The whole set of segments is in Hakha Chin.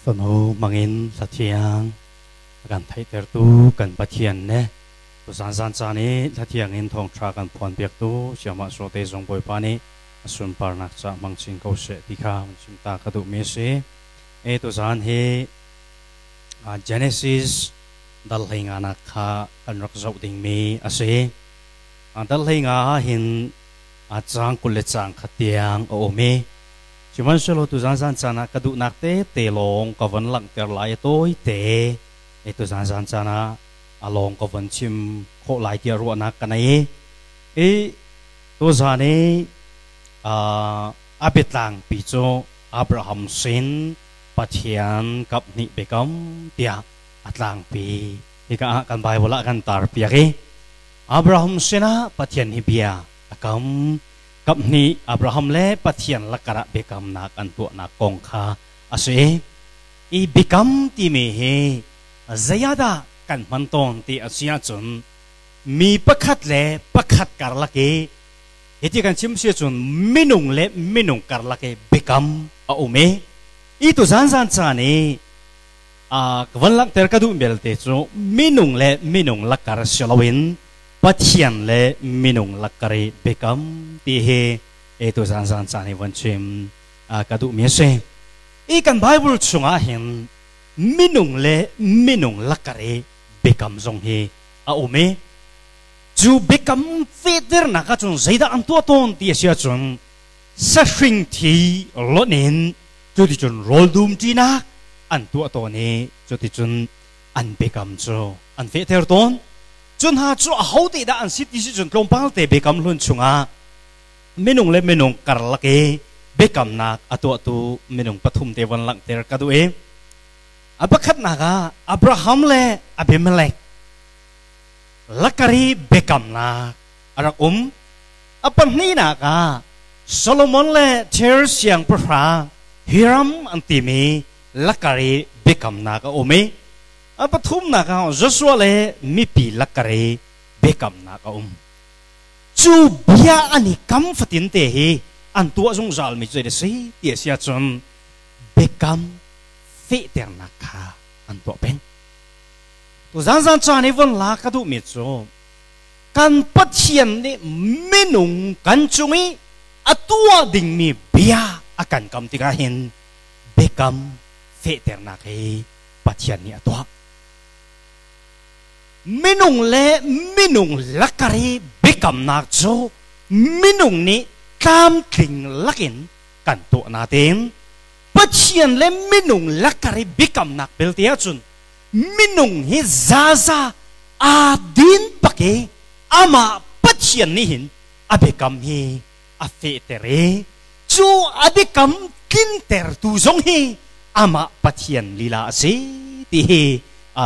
Fanu mangin hlathiang a kan theihtertu kan Pathian le tuzan zan caan i hlathiang in thawngṭha kan phuanpiaktu Siamah Sawte zong Bawipa nih a sunparnak caah hmang chin ko seh ti kha hun chim ta ka duhmi a si. E tuzan hi Genesis dal hleinganak kha kan rak zoh dingmi a si. Dal hleinga ah hin a caang 20 le caang khat tiang a um i sihmanhsehlaw tuzan zan caan ah ka duhnak tete lawng ka von langhter lai i tawite i tuzan zan caan ah a lawng ka von chim khawh lai tiah ruahnak ka nei i tuzan i a biatlangpi cu Abraham sin Pathian kaphnih biakam tiah a tlangpi hika ah kan Bible ah kan tar piak i Abraham sinah Pathian hi bia a kam. Kaphnih Abraham le Pathian lakar ah biakamnak an tuahnak kong kha a si. I biakam timi hi zeiahdah kan hman tawn ti a si ahcun mi pakhat le pakhat karlak i hiti kan chim si ahcun minung le minung karlak i biakam a um i i tu zan zan caan i ka van langhter ka duh belte cu minung le minung lakar si loin Pathian le minung lakar i biakam ti hi e tu zan zan caan i van chim ka duhmi a si. I kan Bible chungah hin minung le minung lakar i biakam zong hi a um i cu biakam fehternak ahcun zeidah an tuah tawn ti a si ahcun sahring thi lonh in cuticun rawl dumṭinak an tuah tawn i cuticun an biakam cu an fehter tawn. Cu hna cu ahote dah an si ti si cun tlawmpal te biakam hlun chungah minung le minung karlak i biakamnak a tuahtu minung pathum te von langhter ka duh i a pakhatnak ah Abraham le Abimelech lakari biakamnak a rak um. A pahnihnak ah Solomon le Tyre siangpahrang Hiram an timi lakar i biakamnak a um i a pathumnak ah Joshua le mipi lakar i biakamnak a um. Cu bia an i kam fatin te hi an tuah zungzal mi cu a si ti a si ahcun biakam fehternak kha an tuah peng. Tu zanzan caan i von la ka duhmi cu kan Pathian nih minung kan cung i a tuah dingmi bia a kan kam tikah hin biakam fehternak hi Pathian nih a tuah. Minung le minung lakar i biakamnak cu minung nih tlamtling lakin kan tuah natein Pathian le minung lakar i biakamnak belte ahcun minung hi zaza aa din bak i amah Pathian nih hin a biakam hi a fehter i cu a biakam tlintertu zong hi amah Pathian lila a si ti hi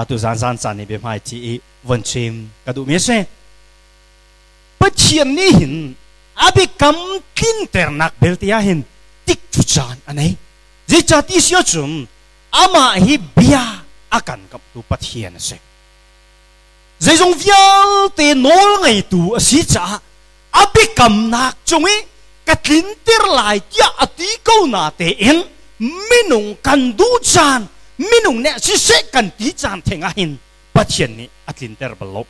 tu zan zan caan i biahmaiṭhi i von chim ka duhmi a si. Pathian nih hin a biakam tlinternak belte ah hin tikcu caan a nei. Zeicahti si ahcun amah hi bia a kan kamhtu Pathian a si. Zeizong vialte nawl ngeitu a si caah a biakamnak cung i ka tlinter lai tiah a ti ko na tein minung kan duh caan minung nih siseh kan ti caan theng ah hin Pathian nih a tlinter bal lo.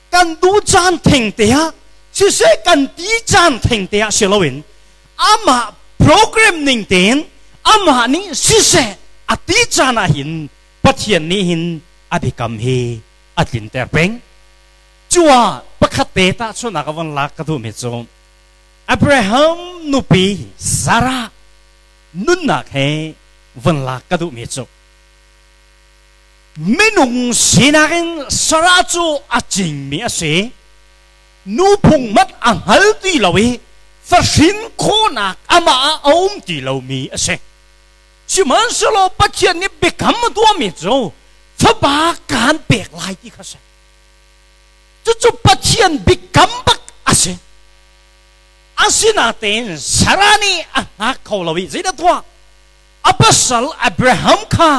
Kan duh caan theng te ah siseh kan ti caan theng te ah si loin amah program ning tein amah nih siseh a ti caan ah hin Pathian nih hin a biakam hi a tlinter peng. Cuah pakhat te tahchunhnak a von lak ka duhmi cu Abraham nupi Sarah nunnak he von lak ka duhmi cu minung sinak in Sarah cu a cingmi a si. Nu phung mat a hngal ti lo i fahrin khawhnak amah ah a um ti lomi a si. Sihmanhsehlaw Pathian nih biakam a tuahmi cu fapa kaan pek lai ti kha si. Cucu Pathian biakam bak a si. Asinain Sarah nih a hngak kho lo i zeidah tuah? A pasal Abraham kha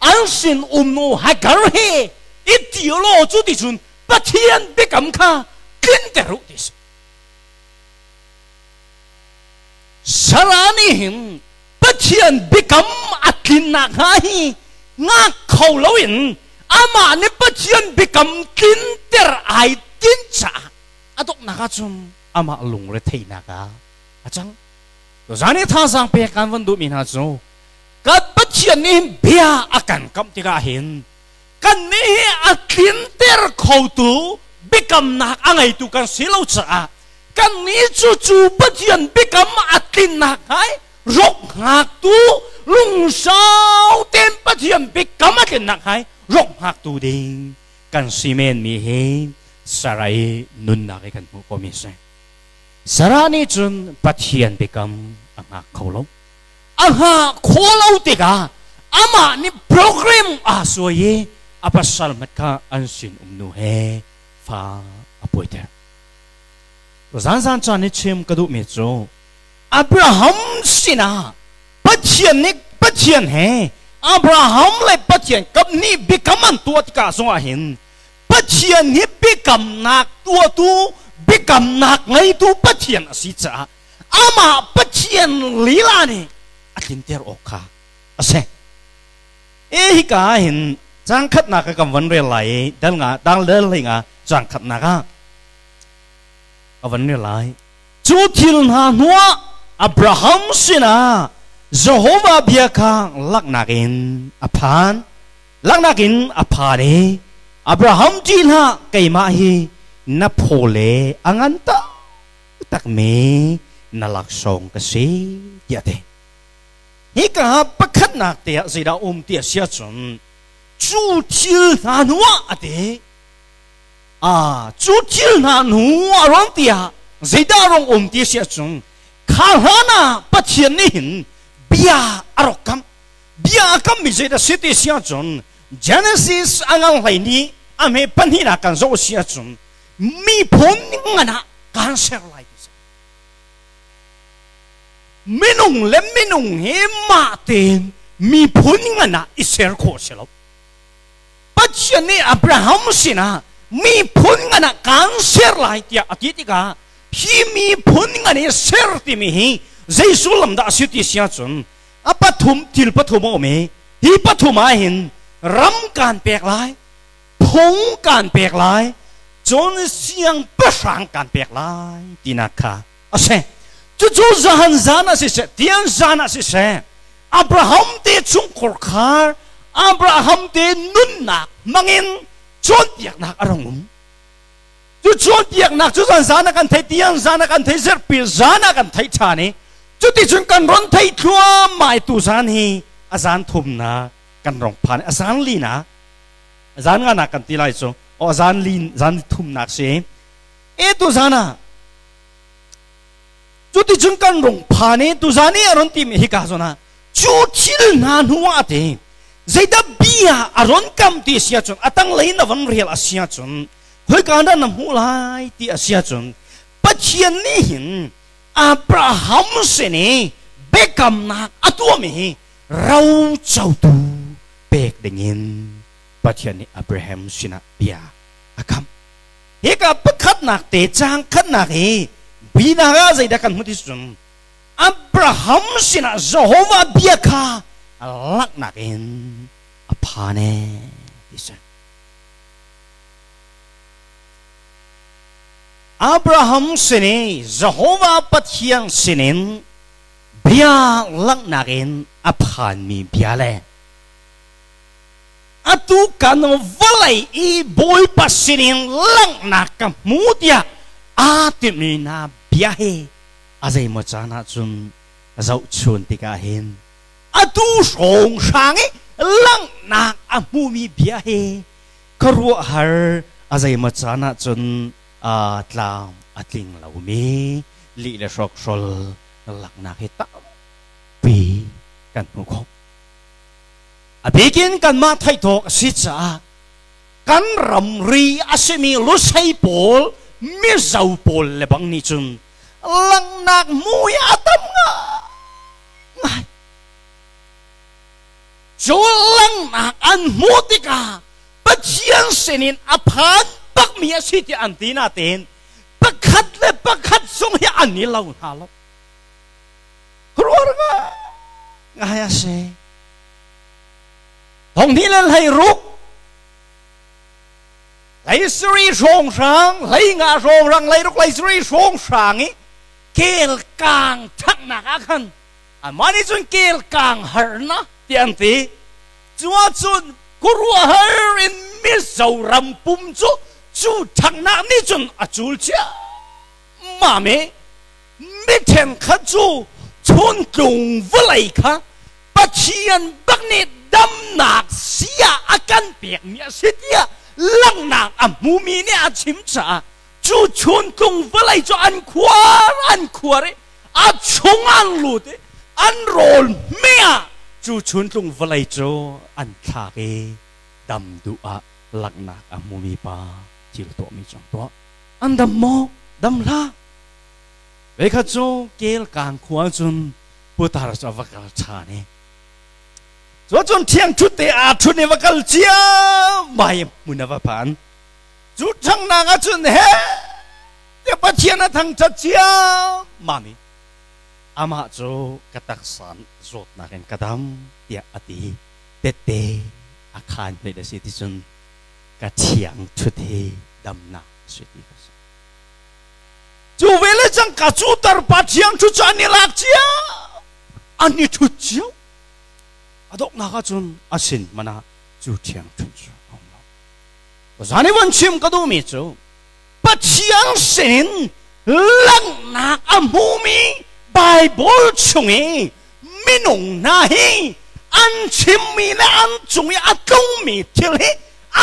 an sin umnu Hagar he i ti law cu ti cun Pathian biakam kha tlinter u ti si. Sarah nih hin Pathian biakam a tlinnak hnga hi ngak kho loin amah nih Pathian biakam tlinter ai tinh caah a donghnak ahcun amah lungretheihnak ah a cang. Tuzaan i thazaang pek kan van duhmi hna cu kan Pathian nih hin bia a kan kamh tikah hin kannih hi a tlinter khotu biakamnak a ngeitu kan si lo caah kannih cu cu Pathian biakam a tlinnak hai rok hngaktu lungsau tein Pathian biakam a tlinnak hai rok hngaktu ding kan si men mi hi Sarai nunnak i kan hmuh komi si. Sarah nih cun Pathian biakam a hngak kho lo. A hngah khawh lo tikah amah nih program aa suai i a pasal hmat kha an sin um nu he fa a puaiter. Zanzan caan i chim ka duhmi cu Abraham sinah Pathian nih Pathian he Abraham le Pathian kamhnih biakam an tuah tikah zongah hin Pathian hi biakamnak tuahtu biakamnak ngeitu Pathian a si caah amah Pathian lila nih a tlinter awk kha a si. E hika hin cang khatnak ka kan van rel lai i dal nga dal dal hlei nga cang khatnak ah a van rel lai. Cu thil hna hnuah Abraham sinah Jehovah bia kha laknak in a phan. Laknak in a phan i Abraham ṭih hlah, keimah hi na phaw le a ngan taktakmi na laksawng ka si tiah a ti. Hika pakhatnak te ah zeidah um ti a si ahcun cu thil hna hnuah a ti. Cu thil hna hnu a rong tiah zeidah rong um ti si ahcun kha hlan ah Pathian nih hin bia a rak kam. Bia a kammi zeidah si ti si ahcun Genesis a ngal hlei nih a hme pahnihnak kan zoh si ahcun miphun ngan ah kaan ser lai ti si. Minung le minung hi mah tein miphun ngan ah i ser khawh si lo. Pathian nih Abraham sinah miphun ngan ah kaan ser lai tiah a ti tikah hi miphun ngan i ser timi hi zei sullam dah a si ti si ahcun a pathum thil pathum a um i hi pathum ah hin ram kaan pek lai, phung kaan pek lai, cun siangpahrang kaan pek lai tinak kha a si. Cucu zahan zan ah siseh, tian zan ah siseh, Abraham te chungkhur khar Abraham te nunnak hmangin cawnpiaknak a rung um. Cu cawnpiaknak cu zan zan ah kan thei, tiang zan ah kan thei, zerhpi zan ah kan thei ṭhan i cuticun kan ron thei thluahmah i tu zan hi a zan thumnak kan rong phan a zan linak a zan nganak kan ti lai cu o a zan lin zan thumnak si e tu zan ah Cuticun kan rung phan i tuzan i a run timi hika zawn ah cu thil hna hnu ah a ti. Zeidah bia a run kam ti si ahcun a tanglei na van rel a si ahcun khoika dah na hmuh lai ti a si ahcun Pathian nih hin Abraham sin i biakamnak a tuahmi hi ro cotu pek dingin Pathian nih Abraham sinah bia a kam. Hika pakhatnak te caang khatnak hi binak ah zeidah kan hmuh ti cun Abraham sinah Jehovah bia kha laknak in a phan e ti si. Abraham sin i Jehovah Pathian sinin bia langhnak in a phanmi bia le atu kan vawlei i Bawipa sinin langhnak ka hmu tiah aa timi hna bia hi a zeimaw caan ahcun zohchun tikah hin atu hrawnghrang i langhnak a hmumi bia hi khuaruahhar a zeimaw caan ahcun tlam a tling lomi lih le hrawkhrol laknak hi tampi kan hmuh khawh. A bikin kanmah theih a si caah kan ramri a simi Lusei pawl, Mizo pawl le bang nih cun langhnak mui a tam ngai. Cu langhnak an hmuh tikah Pathian sinin a phan bakmi a si tiah an ti natein pakhat le pakhat zong hi an i lo hna lo. Khuaruahhar ngai. si. Thong hnih le hlei ruk hlei sarih hrawnghrang hlei nga hrawnghrang hlei ruk hlei sarih hrawnghrang i kel kang ṭhanghnak ah khan anmah nih cun kel kang harnak tiah an ti. Cu ahcun khuaruahhar in Mizoram pum cu cu ṭhanghnak nih cun a cul ciammam i mi ṭhenkhat cu chuntlung vawlei kha Pathian bak nih damnak sia a kan pekmi a si tiah langhnak a hmumi nih a chim caah cu chuntlung vawlei cu an khuar an khuar i a chung an lut i an rawl hme ah cu chuntlung vawlei cu an thlak i dam duh ah langhnak a hmumi pa thil tuahmi cu an tuah. An dam maw? Dam hlah. Veikhat cu Kelkang khua cun putar cu a va kal ṭhan i cu cun ṭhiang ṭhut te aa ṭhut i va kal cia mai hmun a va phan. Cu ṭhangnak ah cun he te Pathian a thangṭhat cia mami amah cu ka taksa zawtnak in ka dam tiah a ti. Tette a khaan hmet a si ti cun ka thiang ṭhut hi damnak a si ti ka si. Cu ve le cangka cu tarpa thiang ṭhut cu an i lak cio, an i ṭhut cio. A donghnak ah cun a sin hmanh ah cu thiang ṭhut cu a um lo. Zan i von chim ka duhmi cu Pathian sinin langhnak a hmumi Baibal chung i minung hna hi an chimmi le an cung i a tlungmi thil hi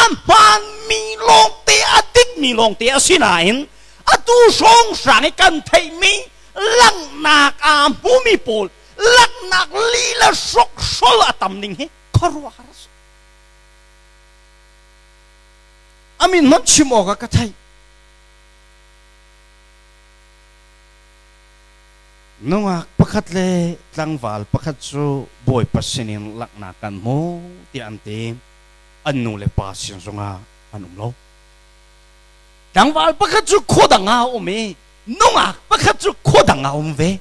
a hmaanmi lawngte a dikmi lawngte a si nain atu hrawnghrang i kan theihmi langhnak aa hmumi pawl langhnak lila hrokhrol a tam ning hi khuaruahhar a si. A min hmanh chim awkah ka theih. Nungak pakhat le tlangval pakhat cu Bawipa sinin langhnak kan hmu tiah an ti. An nu le pa sin zongah an um lo. Tlangval pakhat cu khua dang ah a um i nungak pakhat cu khua dang ah a um ve.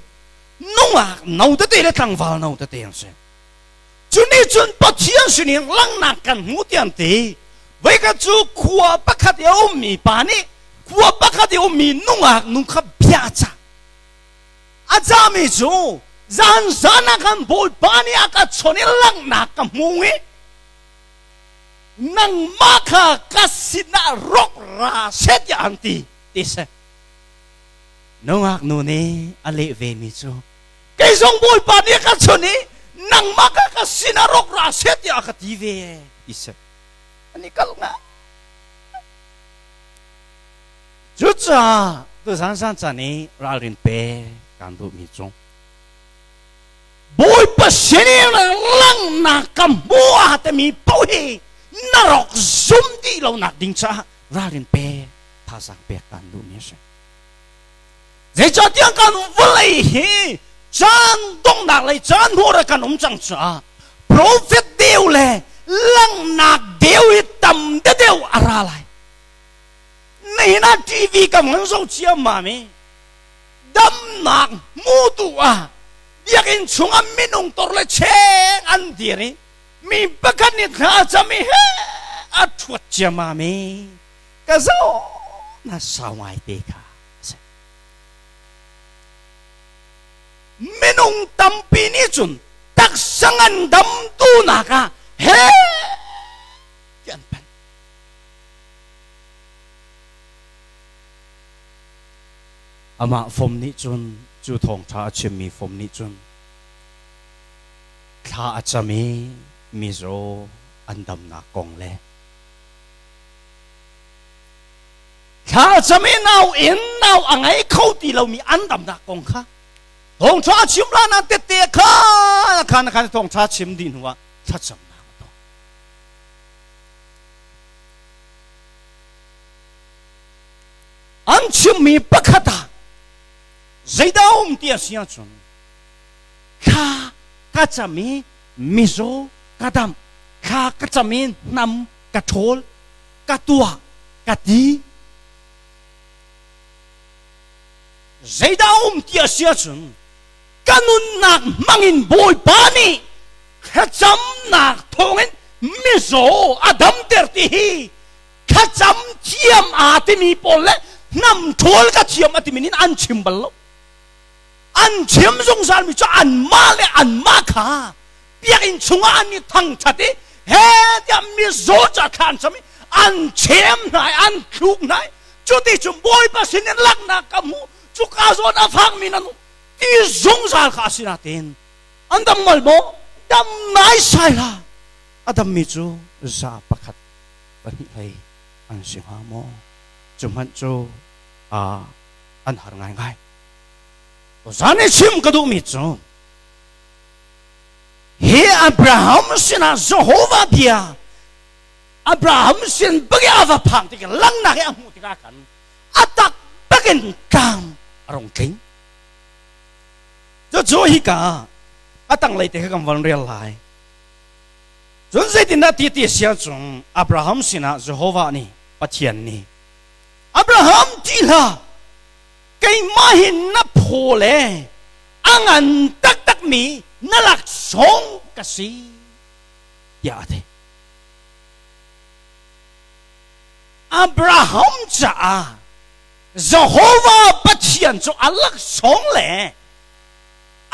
Nungak no tete le tlangval no tete an si. Cu nih cun Pathian sinin langhnak kan hmu tiah an ti. Voikhat cu khua pakhat i a ummi pa nih khua pakhat i ummi nungak nu kha bia a cah. A cahmi cu zan zan ah khan Bawipa nih a ka chawnh i langhnak ka hmu i nangmah kha ka sinah rawk ra seh tiah an ti ti si. Nungak nu nih a leh vemi cu kei zong Bawipa nih a ka chawnh i nangmah kha ka sinah rawk ra seh tiah a ka ti ve ti si. An i kalh ngai. Cucaah tuzan zan caan i ralrin pe kan duhmi cu Bawipa sinin langhnak ka hmu a timi paoh hi na rak zum dih lonak ding caah ralrin pe thazaang pek kan duhmi a si. Zeicahtiah kan vawlei hi caan donghnak lei caan hmur ah kan um cang caah profet deu le langhnak deu hi tam deuh a ra lai. Nihin ah TV kam kan zoh ciammam i damnak hmutu ah biakinn chungah minung tor le cheng an dir i mi pakhat nih thla a cam i he a ṭhuat ciammam i ka zoh na sau ngai te kha a si. Minung tampi nih cun taksa ngandam duhnak ah he ti an panh. Amah fom nih cun cu thawngṭha a chimmi fom nih cun thla a cam i mizaw an damnak kong le thla a cam i nau in nau a ngei kho ti lomi an damnak kong kha thawngṭha a chim la na tette kha khan khan thawngṭha chim dih hnuah thlacamnak a tuah. An chimmi pakhat ah zeidah a um ti a si ahcun thla ka cam i mizaw ka damh, thla ka cam i hnam ka ṭhawl, ka tuah, ka ti. Zeidah a um ti a si ahcun ka nunnak hmangin Bawipa nih Zumnak thawngin mizaw a damter ti hi thlacam thiam aa timi pawl le hnam ṭhawl ka thiam a timi nih an chim bal lo. An chim zungzalmi cu anmah le anmah kha biakinn chungah an i thangṭhat i he tiah mizaw ca thla an cam i an chem hna i an thluk hna i cuti cun Bawipa sinin laknak ka hmuh, cuka zawn a fakmi nan um ti zungzal kha a si nain an dam ngal maw? Dam naisai hlah. A dammi cu za pakhat pahnih hlei an si hnga maw? Cu hmanh cu an har ngaingai. Zan i chim ka duhmi cu hi Abraham sinah Jehovah bia Abraham sin bagi a va phang tik langnak i a hmuh tikah khan a tak bakin tlang a rung tling. Cucu hika a tanglei te kha kan von rel lai. Cun zeitindah ti ti sia cung Abraham sinah Jehovah nih Pathian nih Abraham ti hlah, keimah hi na phaw le a ngan taktakmi na laksawng ka si tiah a ti. Abraham caah Jehovah Pathian cu a laksawng le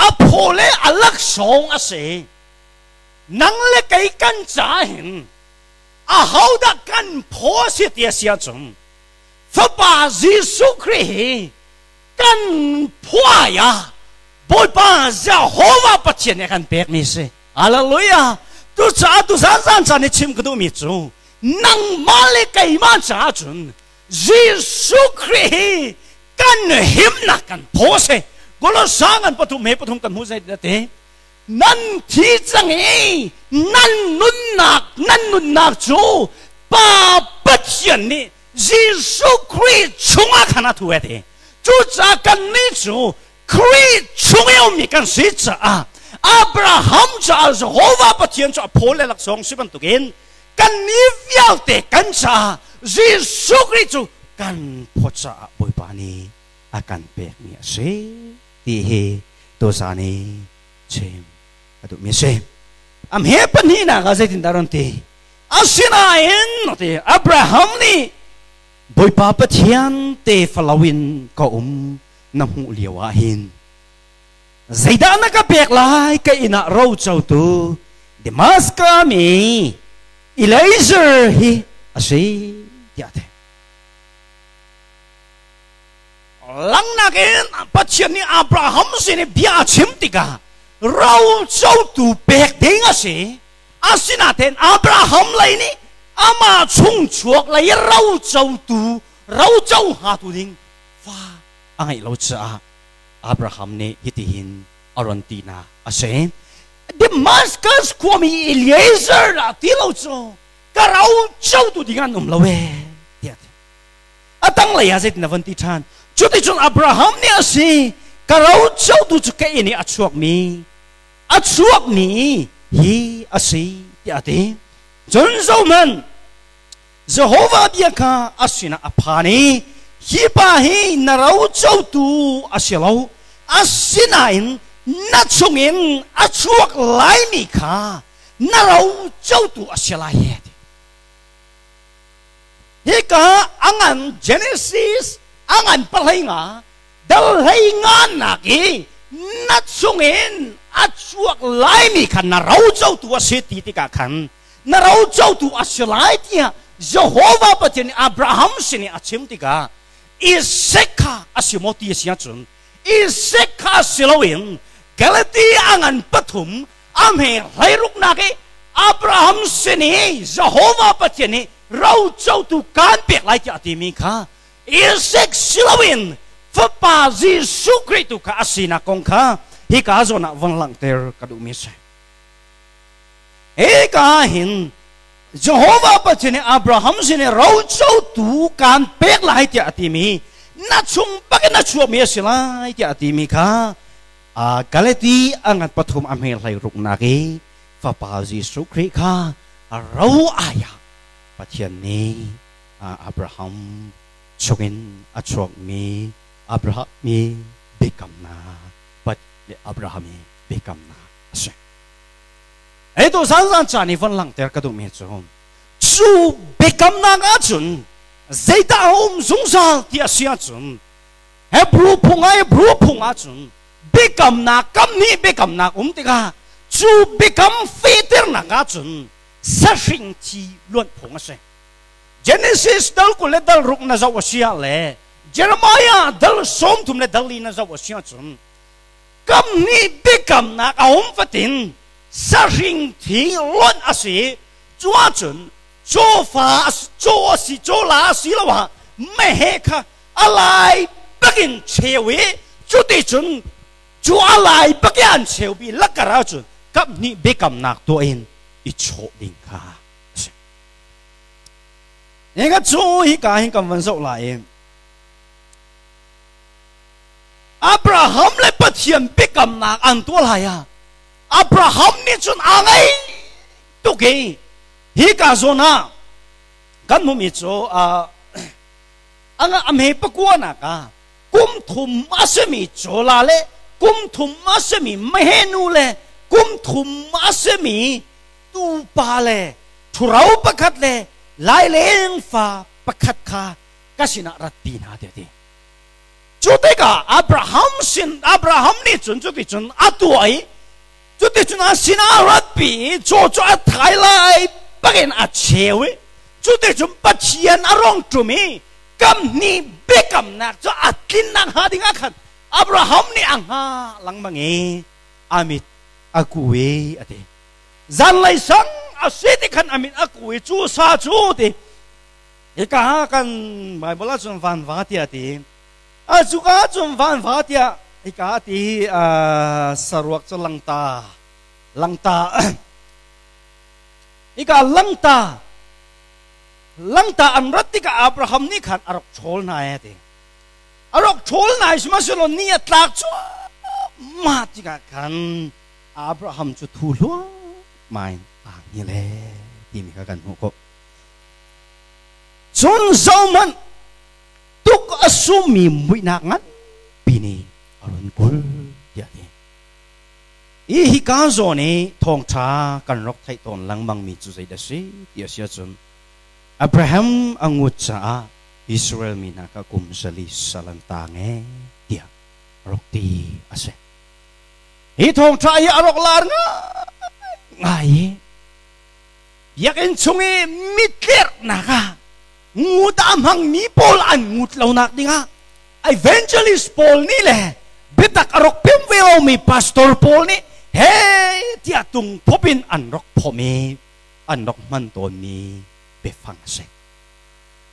a phaw le a laksawng a si. Nang le kei kan caah hin ahodah kan phaw a si ti a si ahcun Fapa Jesuh Khrih hi kan phuai ah Bawipa Jehovah Pathian nih a kan pekmi si. Hallelujah! Tucaah tuzan zan caan i chim ka duhmi cu nangmah le keimah caah cun Jesuh Khrih hi kan himnak kan phaw a si. Kolosa ngan pathum he pathum kan hmuh zei ti nan thi cang i nan nunnak nan nunnak cu Pa Pathian nih Jesuh Khrih chungah khan a thu a ti. Cucaah kannih cu Khrih chung i ummi kan si caah Abraham caah Jehovah Pathian cu a phaw le laksawng si bantukin kannih vialte kan caah Jesuh Khrih cu kan phaw caah Bawipa nih a kan pekmi a si ti hi tuzaan i chim a duhmi a si. A hme pahnihnak ah zeitindah ron ti? Asinain ti Abraham nih Bawipa Pathian tefa loin ka um na hmuh lio ah hin zeidah na ka pek lai ka inn ah rocotu Damascus mi Eliezer hi a si tiah a ti. Langnak in Pathian nih Abraham sin i bia a chim tikah rocotu pek ding a si. Asinain Abraham lei nih amah chung chuak lei rocotu roco hngatu ding fa a ngeih lo caah Abraham nih hitihin a ron tinak a si. Damascus khuami Eliezer dah ti lo cu ka rocotu ding an um lo ee tiah a ti. A tanglei ah zeitin a von ti ṭhan? Cuticun Abraham nih a si, ka rocotu cu ka inn i a chuakmi a chuakmi hi a si tiah a ti. Cun zohhmanh, Jehovah bia kha a sinah a phan i hi pa hi na rocotu a si lo, asinain na chungin a chuak laimi kha na rocotu a si lai he ti. Hika a ngan Genesis a ngan pahlei nga dal hlei ngannak i na chungin a chuak laimi kha na rocotu a si ti tikah khan na rocotu a si lai tiah Jehovah Pathian nih Abraham sin i a chim tikah Isaac kha a si maw ti a si ahcun Isaac kha a si loin Galati a ngan pathum a hme hleiruknak i Abraham sin i Jehovah Pathian nih rocotu kaan pek lai tiah a timi kha Isaac si loin Fapa Jesuh Khrih tu kha a sinak kong kha hika zawn ah von langhter ka duhmi a si. Hika hin Jehovah Pathian nih Abraham sin i rocotu kaan pek lai tiah a timi na chung bakin a chuakmi a si lai tiah a timi kha Galati a ngat pathum a hme hlei ruknak i Fapa Jesuh Khrih kha ro ai ah Pathian nih Abraham chungin a chuakmi Abraham i biakamnak Abraham i biakamnak a si. Ei tu zan zan caan i von langhter ka duhmi cu cu biakamnak ahcun zeidah a um zungzal ti a si ahcun Hebrew phung ah Hebrew phung ahcun biakamnak kam nih biakamnak um tikah cu biakam fehternak ahcun sahring thi luanh phung a si. Genesis dal 20 le dal 6 na zoh a si ah le Jeremiah dal 30 le dal 4 na zoh a si ahcun kam nih biakamnak a um fatin sahring thi lonh a si. Cu ahcun cawfa caw a si, cawla a si lo ah meheh kha a lai bakin cheu i cuticun cu a lai bak i an cheu bi lakar ahcun kap hnih biakamnak tuah in i chawh ding kha a si. Nika cu hika hin kan van zoh lai i Abraham le Pathian biakamnak an tuah lai ah Abraham nih cun aa ngei tuk i hika zawn ah kan hmuhmi cu a hme pakua nak ah kum thum a simi cawla le kum thum a simi mehenu le kum thum a simi tupa le ṭhuro pakhat le laileng fa pakhat kha ka sinah ratpi hna tiah ti. Cu tikah Abraham sin Abraham nih cun cuticun a tuah i cuticun a sinah a ratpi i caw cu a thai lai bakin a cheu i cuticun Pathian a rong ṭum i kam hnih biakamnak cu a tlinnak hnga dingah khan Abraham nih a hngah lengmang i a mit a ku i a ti. Zanlei sang a si ti khan a mit a ku i cu sa cu ti. Hika kan Bible ahcun vanva tiah a ti. A cuka ahcun vanva tiah hika a ti saruak cu langta langta hika langta langta an rat tikah Abraham nih khan a rak ṭhawl hna e ti. A rak ṭhawl hna i sihmanhsehlaw ni a tlak cuahmah tikah khan Abraham cu thu hluahmah in aa hngilh e timi kha kan hmuh khawh. Cun zohhmanh, tuk a summi muihnak nganpi nih a run kulh, tiah a ti. Hi hika zawn i thawngṭha kan rak theih tawn lengmangmi cu zeidah a si ti a si ahcun Abraham a ngut caah Israel mi hna kha kum 400 sal an taang ee tiah a rak ti a si. Hi thawngṭha hi a rak lar ngaingai i Biakinn chung i mitlerhnak ah ngut a hmangmi pawl an ngut lonak dingah evangelist pawl nih le biatak a rak pem ve lomi pastor pawl nih he tiah tung phop in an rak phomh i an rak hman tawnmi biafang a si.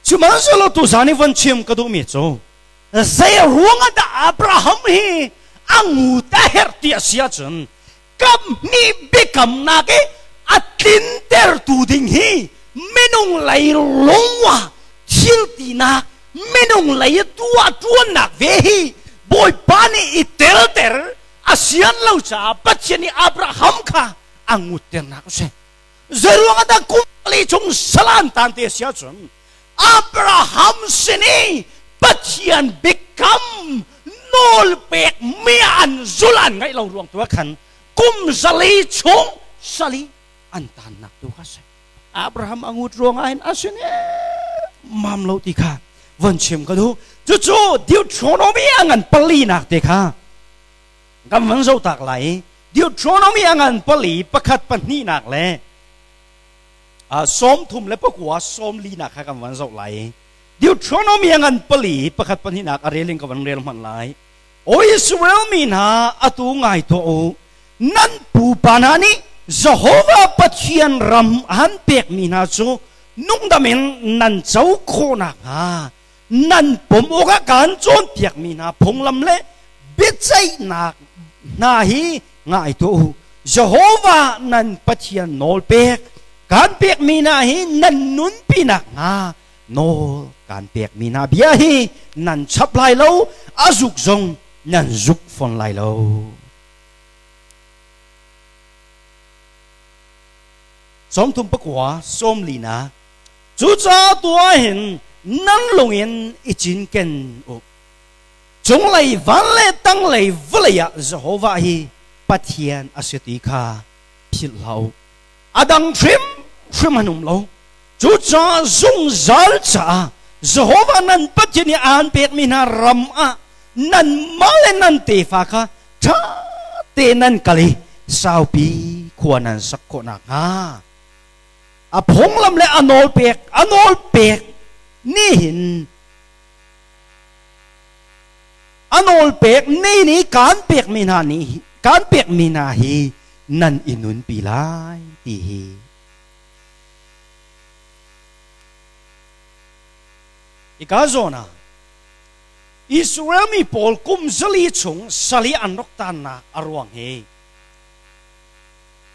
Sihmanhsehlaw tuzan i von chim ka duhmi cu zei ruangah dah Abraham hi a ngut a herh ti a si ahcun kamhnih biakamnak i a tlintertu ding hi minung lei lungwa thil tinak minung lei tuah ṭuannak ve hi Bawipa nih i telter a sian lo caah Pathian nih Abraham kha a ngutternak a si. Zeiruang ah dah kum li chung salan tan te si ahcun Abraham sin i Pathian biakam nawl pek mi an zul an ngaih lo ruang tu ah khan kum 400 chung sali an tannak tu kha si. Abraham a ngut ruang ah hin a sin mam lo ti kha von chim ka duh. Cucu Deuteronomy a ngan palinak te kha kan van zoh tak lai. Deuteronomy a ngan pali pakhat pahnihnak le 39 40nak kha kan van zoh lai. Deuteronomy a ngan pali pakhat pahnihnak a rel in ka van rel hmanh lai. O Israel mi hna, atu ngai tuah u, nan pupa hna nih Jehovah Pathian ram an pekmi hna cu nungdam in nan co khawh nakhnga nan pom awkah kaan cawnpiakmi hna phunglam le biaceihnak hna hi ngai tuah u. Jehovah nan Pathian nawl pek kaan pekmi hna hi nan nunpi nakhnga nawl kaan pekmi hna bia hi nan chap lai lo, a zuk zong nan zuk fawn lai lo. 39 40. Cucaah tuah hin nan lung in i cinken u. Cunglei van le tanglei vawlei ah Jehovah hi Pathian a si ti kha philh hlah u. Adang hrim hrim an um lo. Cucaah zungzal caah Jehovah nan Pathian i aan pekmi hna ram ah nanmah le nan tefa kha ṭha tein nan kal i saupi khua nan sak khawh nakhnga a phunglam le a nawlpek a nawlpek nihin a nawlpek ni nih kaan pekmi hna nih kaan pekmi hna hi nan i nunpi lai ti hi. Hika zawn ah Israel mi pawl kum 400 chung sal i an rak taannak a ruang hi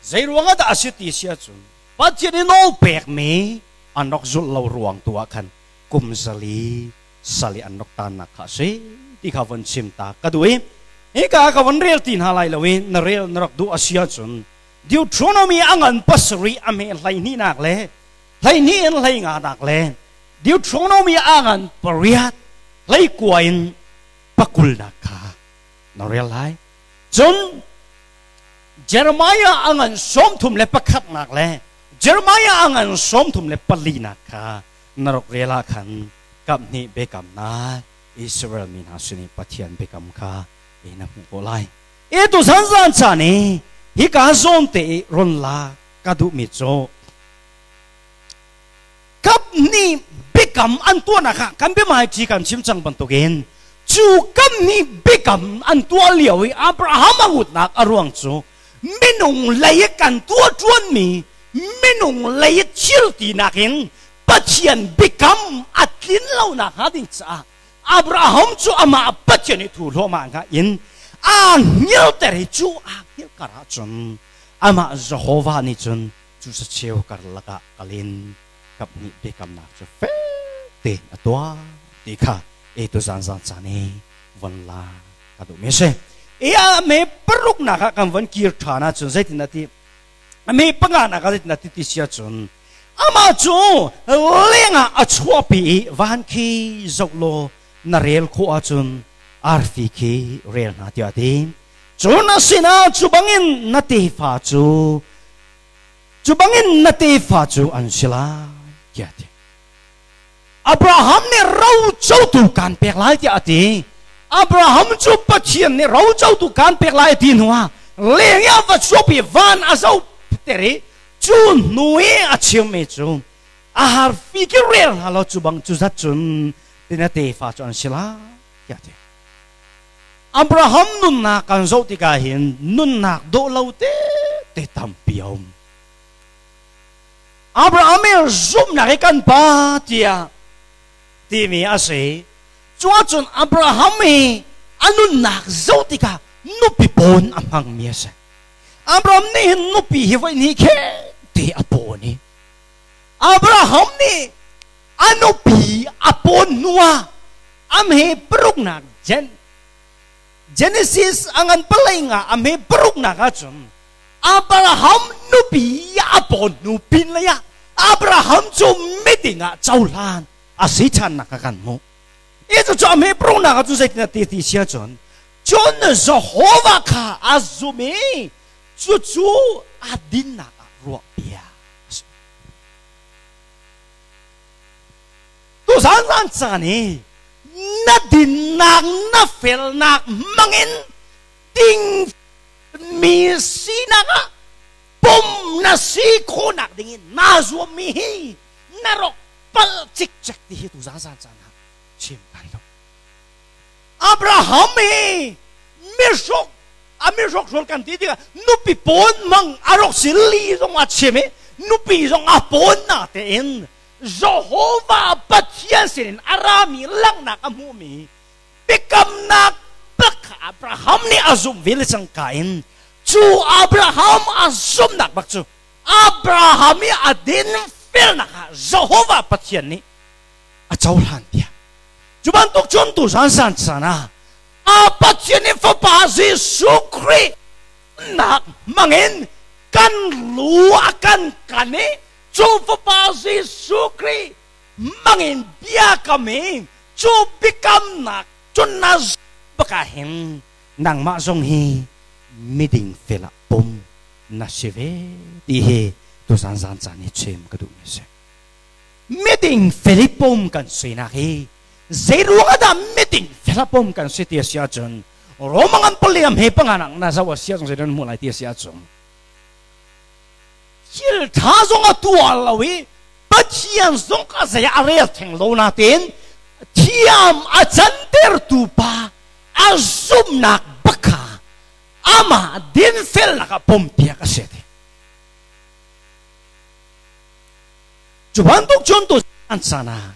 zei ruang ah dah a si ti si ahcun Pathian i nawl pekmi an rak zulh lo ruang tu ah khan kum 400 sal i an rak taannak kha a si ti kha von chim ta ka duh i hika ka von rel ti hna lai lo i na rel na rak duh a si ahcun Deuteronomy a ngan 7 a hme 12nak le 12 in 15nak le Deuteronomy a ngan 8 19 in 20nak kha na rel lai. Cun Jeremiah a ngan 31nak le Jeremiah a ngan 34nak kha na rak rel ah khan kaphnih biakamnak Israel mi hna sin i Pathian biakam kha na hmuh ko lai. I tuzan zan caan i hika zawn te i run la ka duhmi cu kap nih biakam an tuahnak ah kan biahmaiṭi kan chim cang bantukin cu kam nih biakam an tuah lio i Abraham a ngutnak a ruang cu minung lei i kan tuah ṭuanmi minung lei i thil tinak in Pathian biakam a tlin lonak hnga ding caah Abraham cu amah Pathian i thu hluahmah hnga in aa hngilter i cu aa hngilh kar ahcun amah Jehovah nih cun cu sacheu karlak ah kal in kaphnih biakamnak cu fek tein a tuah ti kha e tu zan zan caan i von la ka duhmi a si. E a me paruknak ah kan von kir ṭhan ahcun zeitin a ti? A me panganak ah zeitin a ti ti si ahcun amah cu lengah a chuahpi i van khi zoh law na rel khawh ahcun arfi khi rel hna tiah a ti. Cun a sinah cu bangin na tefa cu cu bangin na tefa cu an si lai tiah a ti. Abraham nih rocotu kaan pek lai tiah a ti. Abraham cu Pathian nih rocotu kaan pek lai a ti hnuah leng i a va chuahpi van a zoh ter i cu hnu i a chimmi cu a harfi ki rel hna law cu bang cu zat cun tina tefa cu an si lai tiah a ti. Abraham nunnak kan zoh tikah hin nunnak dawh lo te te tampi a um. Abraham i zumhnak hi kan pa tiah timi a si. Cu ahcun Abraham hi a nunnak zoh tikah nupi pawn a hmangmi a si. Abraham nih hin nupi hi voi hnih khe te a pawn i Abraham nih a nupi a pawn hnuah a hme paruknak Genesis a ngan palei nga a hme paruknak ahcun Abraham nupi a pawn hnu pin lei ah Abraham cu miding ah cohlan a si ṭhannak a kan hmuh. I cucu a hme paruknak ah cun zeitin a ti ti si ahcun cun Jehovah kha a zum i cucu a dinnak ah ruahpiak a si. Tuzan zan caan i na dinnak na felnak hmangin ding mi sinak ah pum na si khawhnak dingin naa zuammi hi na rak palh cikcek ti hi tuzan zan caan ah chim kan duh. Abraham hi mihruk a mihruk hrawl kan ti tikah nupi pawn mang a rak si li zong a chim i nupi zong a pawn na tein Jehovah Pathian sinin a rami langhnak a hmuhmi biakamnak bak kha Abraham nih a zumh ve le cangka in cu Abraham a zumhnak bak cu Abraham i a dinfelnak ah Jehovah Pathian nih a cohlan tiah cu bantuk cun tu zan zan caan ah a Pathian i Fapa Jesuh Khrih nak hmangin kan lu a kan kan i cu Fapa Jesuh Khrih hmangin biakam i cu biakamnak cun na bak ah hin nangmah zong hi miding fel ah pum na si ve ti hi tu Tuzan zan caan hi chim ka duhmi a si. Miding felipom kan sinak hi zeiruang ah dah miding felapom kan si ti a si ahcun Roma ngan paliam he panganak na zoh a si ahcun zeidah hmuh lai ti a si ahcun thil ṭha zong a tuah lo i Pathian zong ka zei a rel theng lo nain thiam a cantertu pa a zumhnak bak kha amah dinfelnak ah pompiak a si ti. Cu bantuk cun tu an caan ah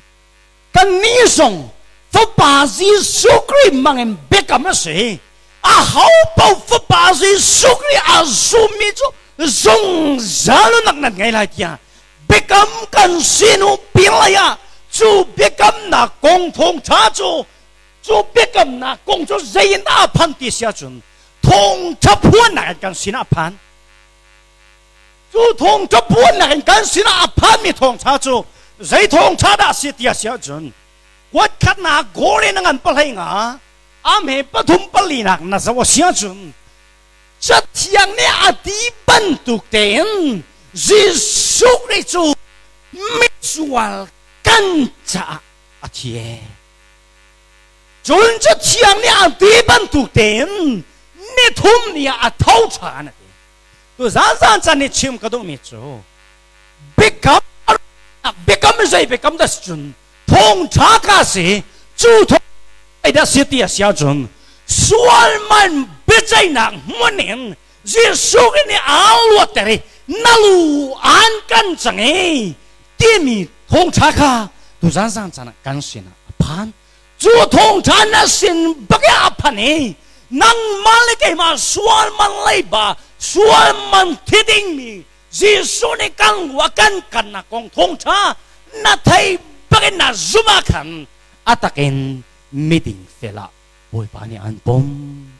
kannih zong Fapa Jesuh Khrih mangin biakam a si. A ho paoh Fapa Jesuh Khrih a zummi cu zungzal nak nan ngei lai tiah biakam kan sinu pinlei ah cu biakamnak kong thawngṭha cu cu biakamnak kong cu zei in dah a phan ti si ahcun thawngṭha phuannak in kan sinah a phan. Cu thawngṭha phuannak in kan sinah a phanmi thawngṭha cu zei thawngṭha dah a si ti a si ahcun kuat khatnak goal in a ngan pahlei nga a hme pathum palinak na zoh a si ahcun Cathiang nih a ti bantuk tein Jesuh Khrih cu misual kan caah a thi. Cun Cathiang nih a ti bantuk tein nithum ni ah a tho ṭhan a ti. Tu zan zan nih chim ka duhmi cu biakam biakam zei biakam dah si cun thawngṭha ka si cu thawng dah si ti a si ahcun sual man biaceihnak hmun in Jesuh nih aa luatter i na lu an kan cang i timi thawngṭha kha tu zan zan caan ah kan sinah a phan. Cu thawngṭha na sin bak i a phan i nangmah le keimah sual man leiba sual man thi dingmi Jesuh nih kan lu a kan kannak kong thawngṭha na thei bak in na zumh ah khan a takin miding fel ah Bawipa nih an pom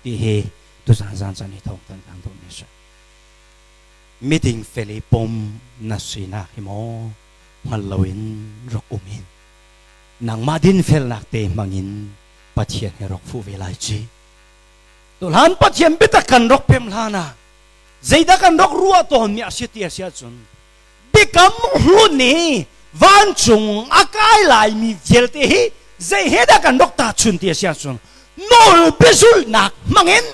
ti hi tuzan zan caan hi thawngthan kan duhmi a si. Miding fel i pom na sinak hi maw hngal loin rak um in nangmah dinfelnak te hmangin Pathian he rak fuh ve lai ci. Tuhlan Pathian biatak kan rak pem hlan ah zeidah kan rak ruah tawnmi a si ti a si ahcun biakam hlun i vancung a kai laimi vialte hi zei he dah kan rak tahchun ti a si ahcun nawl biazulhnak hmangin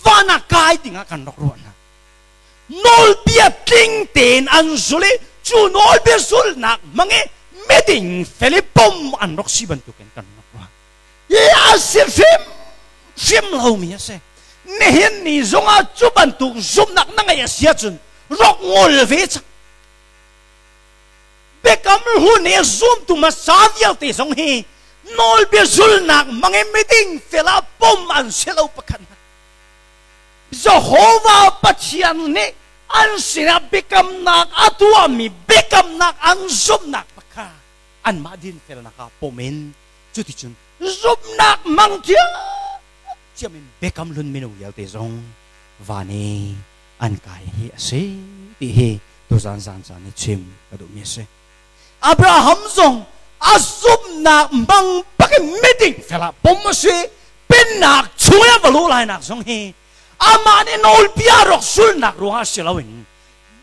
van ah kai dingah kan rak ruah hna. Nawlbia tling tein an zul i cu nawlbia zulhnak hmang i miding fel i pom an rak si bantukin kan rak ruah. Hi a si hrim hrim lomi a si. Nihin ni zongah cu bantuk zumhnak na ngeih a si ahcun rak ngol ve cang. Biakam hlun i zumtu hmasa vialte zong hi nawlbia zulhnak hmang i miding fel ah pom an si lo pakhat hna. Jehovah Pathian nih an sinah biakamnak a tuahmi biakamnak an zumhnak kha anmah dinfelnak ah pom in cuticun zumhnak hmang thiamthiam in biakam hlun minung vialte zong van i an kai hi a si ti hi tuzan zan caan i chim ka duhmi a si. Abraham zong a zumhnak hmang bakin miding fel ah pom a si. Pennak chung i a va luh lainak zong hi amah nih nawlbia rak zulhnak ruangah si loin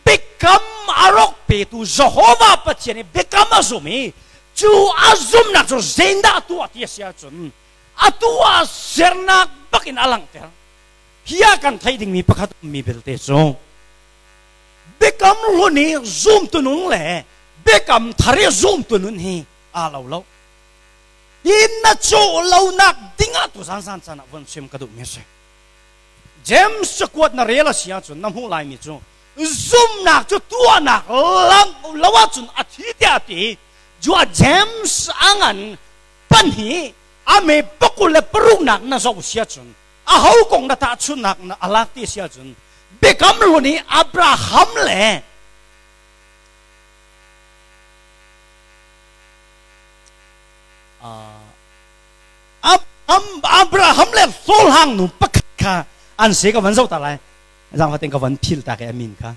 biakam a rak petu Jehovah Pathian i biakam a zum i cu a zumhnak cu zeidah a tuah ti a si ahcun atu ah sernak bakin a langhter. Hi ah kan theih dingmi pakhat ummi belte cu biakam hlun i zumtu nung le biakam thar i zumtu nun hi aa lo lo. Hi na cawh lonak dingah tu zan zan caan ah von chim ka duhmi a si. James cakuat na rel a si ahcun na hmuh laimi cu zumnak cu tuahnak lang lo ahcun a thi tiah a ti. Cua James a ngan pan hi a me pakul le paruknak na zoh si ahcun a ho kong na tahchunhnak na a lak ti si ahcun biakam hlun i Abraham le Abraham le hlawhhlang nu pakhat kha an si ka van zoh ta lai zangfatin ka van phil ta ke a min kha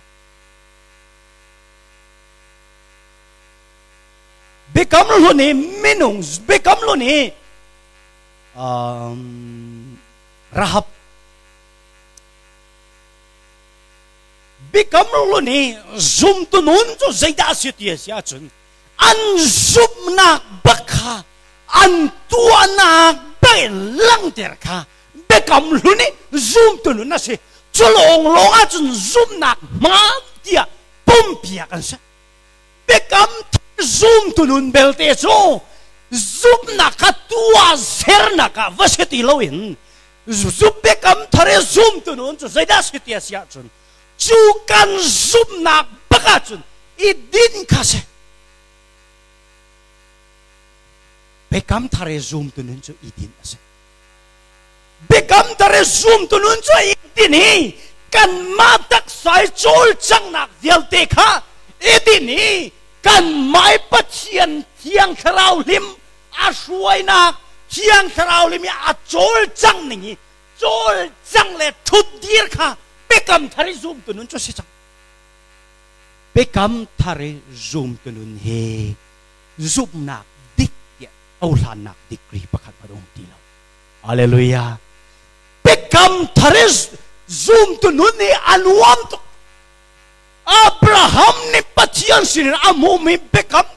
biakam hlun i minung biakam hlun i Rahab. Biakam hlun hi zumtu nun cu zeidah a si ti a si ahcun an zumhnak bak kha an tuahnak bak in langhter kha biakam hlun i zumtu nun a si. Cu lawnglawng ahcun zumhnak hmaan tiah pumpiak an si. Biakam zumtu nun belte cu zumhnak kha tuah sernak ah va si ti loin zumh biakam thar i zumtu nun cu zeidah si ti a si ahcun cu kan zumhnak bak ahcun i din kha si. Biakam thar i zumtu nun cu i din a si. Biakam thar i zumtu nun cu i din i kanmah taksa i cawlcanghnak vialte kha i din i kanmah i Pathian Thiang Thlarau hlim a hruainak Thiang Thlarau lim i a cawlcangh ning i cawlcangh le ṭhutdir kha biakam thar i zumtu nun cu a si cang. Biakam thar i zumtu nun hi zumhnak dik tiah cohlannak degree pakhat hmanh um ti lo. Hallelujah. Biakam thar i zumtu nun hi a nuam tuk. Abraham nih Pathian sinin a hmuhmi biakam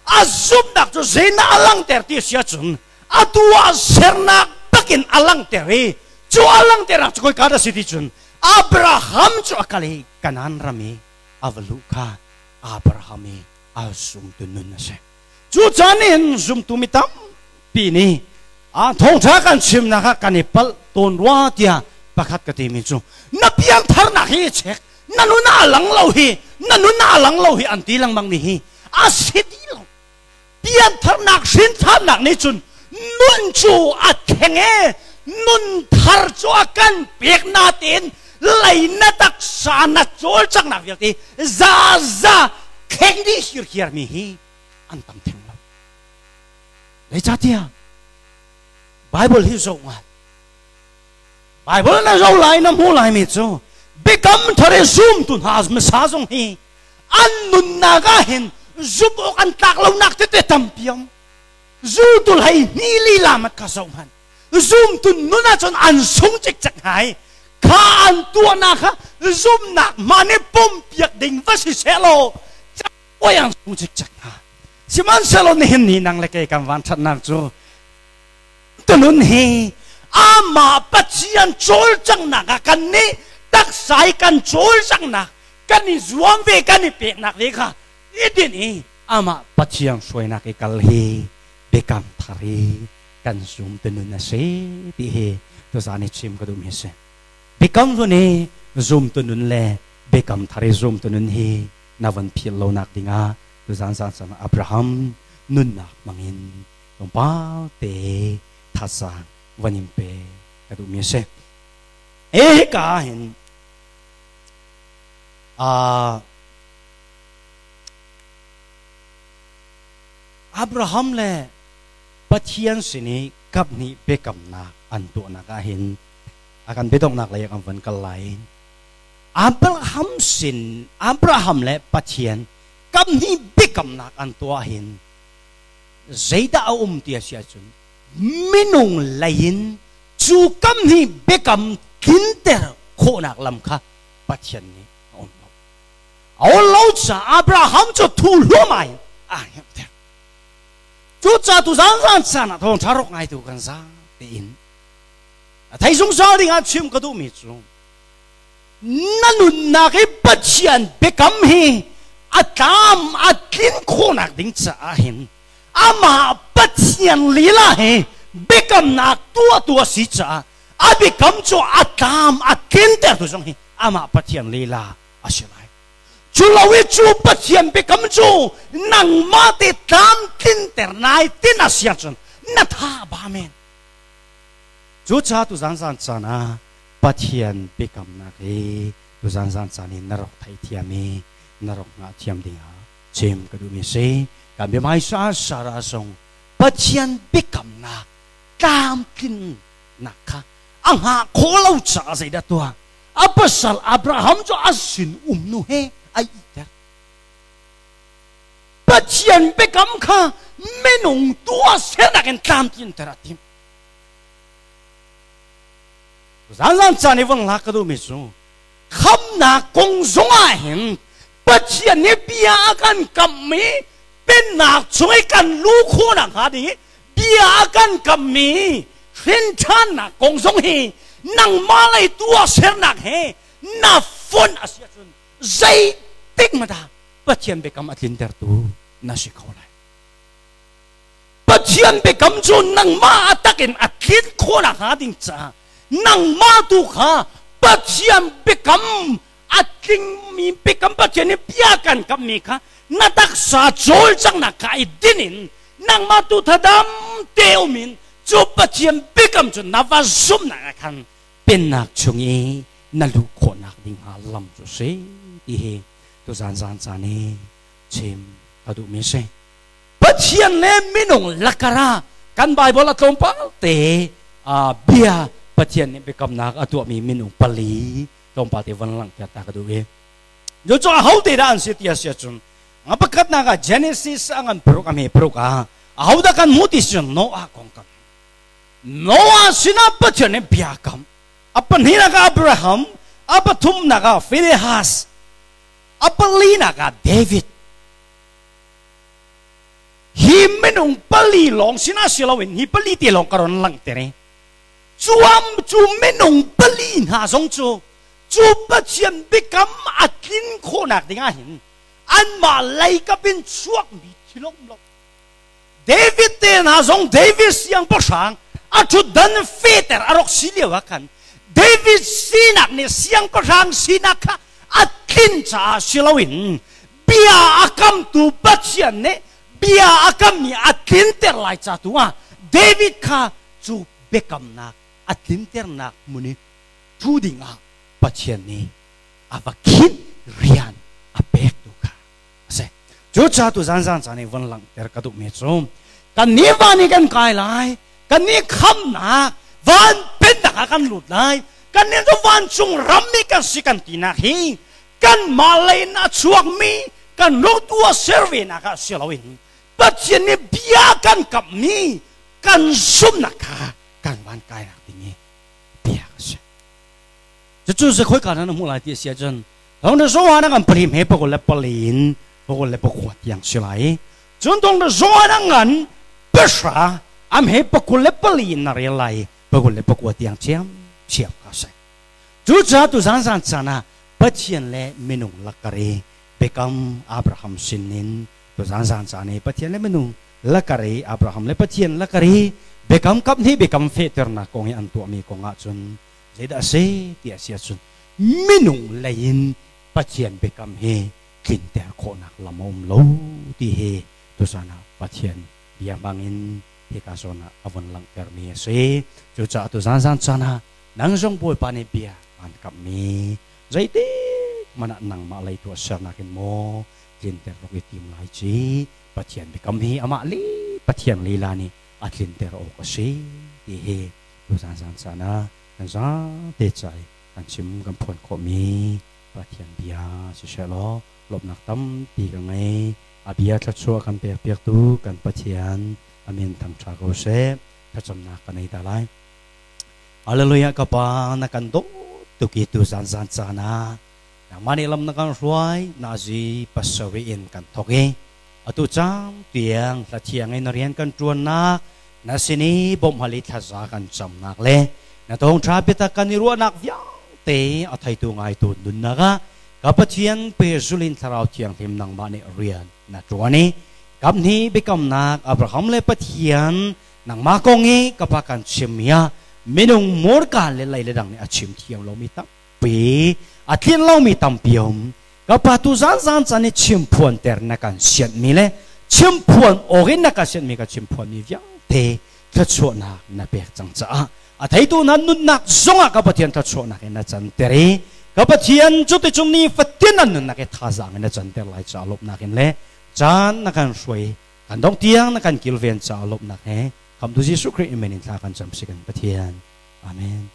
a zumhnak cu zeidah a langhter ti a si ahcun atu ah sernak takin a langhter i cu a langhternak cu khoika dah a si ti cun Abraham cu a kal i Kanaan ram i a va luh kha Abraham i a zumtu nun a si. Cu caan in zumtu mi tampi nih a thawngṭha kan chimnak ah kan i palh tawn rua tiah pakhat ka timi cu na piangtharnak hi i check, na nun a lang lo hi, na nun a lang lo hi an ti lengmang mi hi a si ti lo. Piantharnak hrinthannak nih cun nun cu a thleng e, nun thar cu a kan pek natein lei na taksa na cawlcanghnak vialte zaza thleng dih hirhiar mi hi an tam theng lo. Zeicahtiah Bible hi zoh ngai. Bible na zoh lai na hmuh lai mi cu biakam thar i zumtu hna hmasa zong hi an nunnak ah hin zumh awk an tlak lonak tete tampi um. Zultu hlei hni lila mat kha zoh hmanh. Zumtu nun ahcun an sung cikcek hna i kha an tuahnak kha zumhnak hma nih pompiak ding va si sehlaw cakuai an sung cikcek hna. Sihmanhsehlaw nihin ni nang le kei kan van ṭhatnak cu tunun hi amah Pathian cawlcanghnak ah kan nih taksa i kan cawlcanghnak kan i zuam ve kan i peknak ve kha i din i amah Pathian hruainak i kal hi biakam thar i kan zum tunun a si ti hi tuzaan i chim ka duhmi a si. Biakam hlun i zum tunun le biakam thar i zum tunun hi na van philh lonak dingah tuzaan zan sang Abraham nunnak hmangin tlawmpal te thazaang van in pe ka duhmi a si. E hika hin Abraham le Pathian sin i kaphnih biakamnak an tuahnak ah hin a kan biadonghnak lei ah kan von kal lai. Abraham sin Abraham le Pathian kaphnih biakamnak an tuah hin zeidah a um ti a si ahcun minung lei in cu kamhnih biakam tlinter khawhnak lam kha Pathian nih a on lo. A on lo caah Abraham cu thu hluahmah in aa hngilhter. Cucaah tu zan caan ah thawngṭha rawk ngaitu kan za tein a thei zungzal ding ah chim ka duhmi cu na nunnak i Pathian biakam hi a tlam a tlin khawhnak ding caah hin amah Pathian lila hi biakamnak tuahtu a si caah a biakam cu a tlam a tlintertu zong hi amah Pathian lila a si lai. Cu lo i cu Pathian biakam cu nangmah te tlam tlinter nai tin a si ahcun na tha ba men. Cucaah tu zan zan caan ah Pathian biakamnak hi tuzan zan caan in na rak theithiam i na rak ngah thiam dingah chim ka duhmi a si. Kan biahmaisa Sarah zong Pathian biakamnak tlamtlinnak kha a hngah khawh lo caah zeidah tuah? A pasal Abraham cu a sin um nu he a iter. Pathian biakam kha minung tuah sernak in tlamtlinter a timh. Zanzan caan i von lak ka duhmi cu Khamnak kong zongah hin Pathian nih bia a kan kammi pennak chung i kan lu khawhnak hnga ding i bia a kan kammi hrinṭhannak kong zong hi nangmah lei tuah sernak he na fonh a si ahcun zeitik hmanh ah Pathian biakam a tlintertu na si kho lai. Pathian biakam cu nangmah a takin a tlin khawhnak hnga ding caah nangmah tu kha Pathian biakam a tlingmi biakam Pathian nih bia kan kammi kha na taksa cawlcanghnak kha i din in nangmah tu thadam te um in cu Pathian biakam cu na va zumhnak ah khan pennak chung i na luh khawhnak ding hnga lam cu si ti hi tuzan zan caan i chim ka duhmi si. Pathian le minung lakar ah kan Bible a tlawmpal te bia Pathian nih biakamnak a tuahmi minung pali tlawmpal te van langhter ta ka duh i cu cu aho te dah an si ti a si ahcun a pakhatnak ah Genesis a ngan paruk a hme paruk ah aho dah kan hmuh ti si cun Noah kong kan Noah sinah Pathian nih bia kam a pahnihnak ah Abraham, a pathumnak ah Phinehas, a palinak ah David. Hi minung pali lawng sinah si loin hi pali te lawng ka ron langhter i cuam cu minung pali hna zong cu cu Pathian biakam a tlin khawhnak dingah hin anmah leikap in chuakmi thil um lo. David te hna zong David siangpahrang a ṭhutdan fehter a rak si lio ah khan David sinak nih siangpahrang sinak kha a tlin caah si loin bia a kamtu Pathian nih bia a kammi a tlinter lai ca tu ah David kha cu biakamnak a tlinternak hmun i ṭhu ding ah Pathian nih a va khinh rian a pek tu kha a si. Cucaah tu zan zan caan i von langhter ka duhmi cu kan nih van i kan kai lai, kan nih khamnak van pennak ah kan lut lai, kan nih cu vancung ram i kan si kan tinak hi kanmah lei in a chuakmi kan rotu a ser venak ah si loin Pathian nih bia kan kamhmi kan zumhnak kha kan van kainak ding i bia a si. Cucu zekhoi ka na hmuh lai ti a si ahcun Thawng na Johan a ngan pali hme pakul le pali in pakul le pakua tiang si lai. Cun thawng na Johan a ngan pahra am he pakul le pali in na rel lai pakul le pakua tiang thiam thiam ka si. Cucaah tu zan zan caan ah Pathian le minung lakar i biakam Abraham sinin tu zan zan caan i Pathian le minung lakar i Abraham le Pathian lakar i biakam kap hnih biakam fehternak kong i an tuahmi kong ahcun zeidah a si ti a si ahcun minung lei in Pathian biakam hi tlinter khawhnak lam a um lo ti hi tuzan ah Pathian bia hmangin hika zawn ah a vun langhtermi a si. Cucaah tuzan zan caan ah nang zong Bawipa nih bia aan kamhmi zeitik hmanh ah nangmah lei tuahsernak in maw tlinter rak i tim lai ci Pathian biakam hi amah li Pathian lila nih a tlinter awk a si ti hi tuzan zan caan ah kan zate cai kan chim kan phuan khawhmi Pathian bia siseh law lawmhnak tampi ka ngei. A bia thluachuah kan pekpiaktu kan Pathian a min thangṭha ko seh. Thlacamnak ka nei ta lai. Hallelujah ka pa na kan dawt tuk i tu zan zan caan ah nangmah nih lam na kan hruai na zi pasarih in kan thok i atu caan tiang hla thiang in rian kan ṭuannak na sin i bawmhhal i thlaza kan camnak le na thawngṭha biatak kan i ruahnak vialte a theitu ngaitu nunnak ah ka Pathian pehzul in Thlarau Thianghlim nangmah nih rian na ṭuan i kamhnih biakamnak Abraham le Pathian nangmah kong i ka pa kan chimmi ah minung hmurka le lei le dang nih a chim thiam lomi tampi a tlin lomi tampi a um. Ka pa tu zan zan caan i chim phuanter na kan sianhmi le chim phuan awk in na ka sianhmi ka chim phuanmi vialte thluachuahnak na pek cang caah a theitu na nunnak zongah ka Pathian thluachuahnak in na canter i ka Pathian cuticun ni fatin an nunnak i thazaang in na canter lai caah lawmhnak in le caan na kan hruai kan dongh tiang na kan kilven caah lawmhnak he khamtu Jesuh Khrih min in thla kan cam si kan Pathian. Amen.